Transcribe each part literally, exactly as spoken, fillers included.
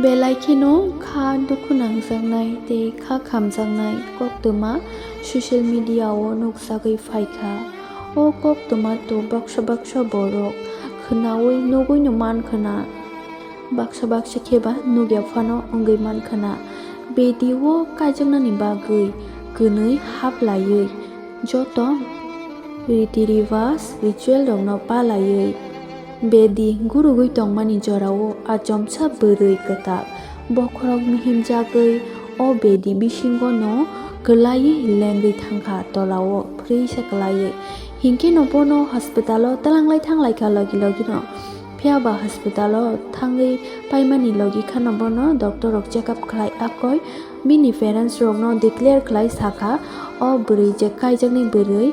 Belai kheno kha dukhu nangjaknai tei kha khamjaknai koktwma social media o nukjagwi phaikha. O koktwma to baksa baksa borok khwnaui nugui no mankhwna, baksa baksa kheba nugya phano wngwi mankhwna. Bedi o kaijaknani bagwi kwnwi haplaiwi joto riti ribas ritual rokno palaiwi bedi gurugwi tongmani jorao achomsa bwrwi kwtal bokhorok mihimjagwi o bedi bisingo no kwlaiwi lengwi thangkha tolao phwrwisa kwlaiwi. Hinkhe no bono hospital o twlanglai thanglaikha logi logi no. Phiya ba hospital o thangwi paimani logi khano bono doctor rok check up khlai akoi bini parents rokno declare khlai sakha, o bwrwi je kaijaknai bwrwi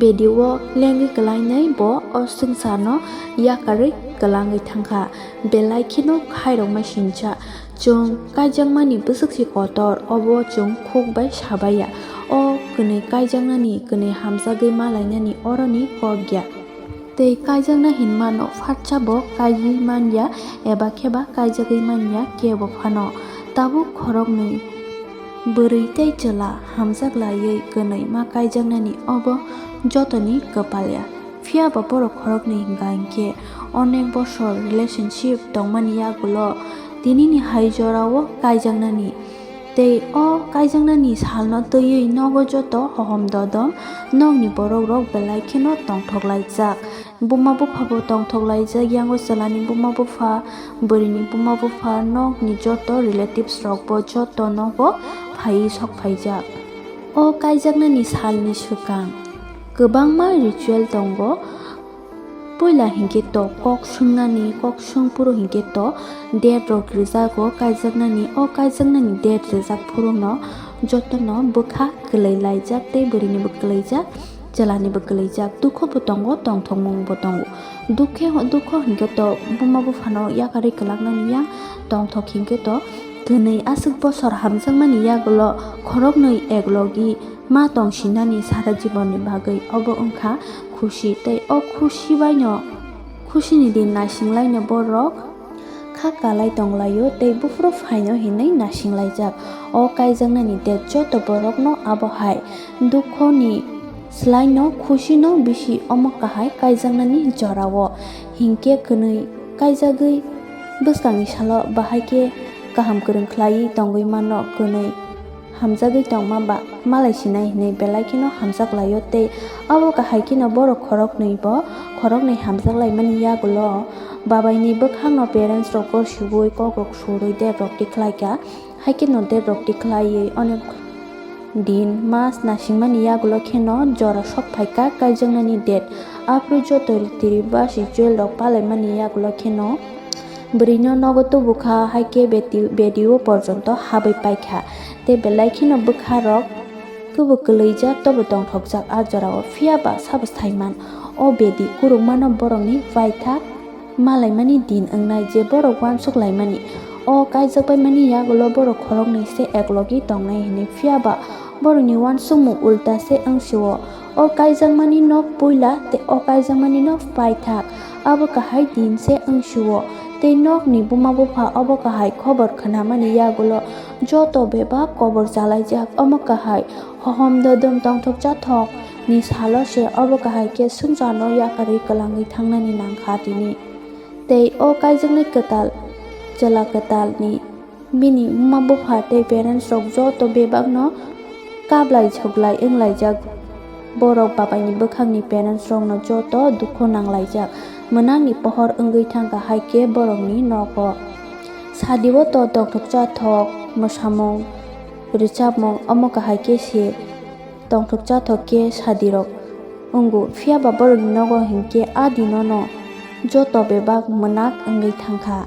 bedi o lengwi kwlainai bo o swngcharno yakarwi kwlangwi thangkha. Belai kheno khairokma sincha, chwng kaijakmani bwswk se kotor, obo chwng khuk bai sabaiya. O kwnwi kaijaknani, kwnwi hamjagwi malainani oroni kok ya. Tei kaijakna hinmano phatsa bo kaiwi manya eba kheba kaijagwi manya kebo phano. Tabuk khoroknwi bwrwi tei chwla hamjak laiwi kwnwi ma kaijaknani obo jotoni kwpal ya. Phiya ba borok khoroknwi hwnkha hinkhe onek bosor relationship tongmani yagulo tinini hai jorao kaijaknani. Tei o kaijaknani salno twiwi nogo joto hohom dodom nokni borok rok belai kheno tongthok laijak. Buma bupha bo tongthok laijak, yango chwlani buma bupha, bwrwini buma bupha, nokni joto relatives rok bo joto nogo phaiwi sok phaijak. O kaijaknani salni swkang kwbangma ritual tongo. Puila hinkhe to kok swngnani, kok swng phuru hinkhe to date rok rijago kaijaknani. O kaijaknani date rijak phuruno jotono bwkha kwlwi laijak tei bwrwinibo kwlwijak, chwlanibo kwlwijak. Dukho bo tongo, tongthokmung bo tongo. Dukhe, dukho hinkhe to buma buphano yakarwi kwlaknani yang, tongthok hinkhe to kwnwi aswk bosor hamjakmani yagulo khoroknwi eklogi ma tongsinani sara jibonni bagwi. Obo wngkha khusi, tei o khusi baino, khusini din naisinglaino borok kha kalai tonglaio tei buphuru phaino hinwi naisinglaijak. O kaijaknani date joto borokno abo hai dukhoni swlaino khusino bisi omo kahai kaijaknani jorao. Hinkhe kwnwi kaijagwi bwskangni salo bahai khe kaham kwrwng khlaiwi tongwi mano, kwnwi hamjagwi tongma ba malai sinai hinwi belai kheno hamjak laio tei abo kahai kheno borok khoroknwi bo khoroknwi hamjak laimani yagulo babaini bwkhakno parents rok gor sugui kok rok surui date rok tikhlaikha. Hai kheno date rok tikhlaiwi onek din mas nasingmani yagulo kheno jora sok phaikha kaijaknani date. Aphuru joto riti ribas ritual rok palaimani yagulo kheno bwrwino nogo tubukha, hai khe beti-, bedi o porjonto habwi paikha. Tei belai kheno bwkha rok kwbo kwlwijak, tobo tongthokjak a jorao. Phiya ba sabo saiman, o bedi kurukmano borokni paithak malaimani din wngnai, je borok uansuk laimani. O kaijak paimani yagulo borok khoroknwi se eklogi tongnai hwnwi, phiya ba borokni uansukmung ulta se wngsio. O kaijakmani nok puila tei o kaijakmani nok paithak, abo kahai din se wngsio. Tei nokni buma bupha obo kahai khobor khnamani yagulo joto bebak kobor chalaijak. Omo kahai hohom dodom tongthok chathok ni salo se obo kahai khe swngcharno yakarwi kwlangwi thangnani nangkha tini. Tei o kaijaknai kwtal, chwla kwtalni bini buma bupha tei parents rok joto bebakno kablai suglai wnglaijak. Borok babaini bwkhakni parents rokno joto dukhu nanglaijak. Mwnakni pohor wngwi thangkha, hai khe borokni nogo. Sadi o to tongthok chathok, mwsamung, rwchapmung omo kahai khe se tongthok chathok khe sadirok wngo, phiya ba borokni nogo hinkhe a dinono joto bebak mwnak wngwi thangkha.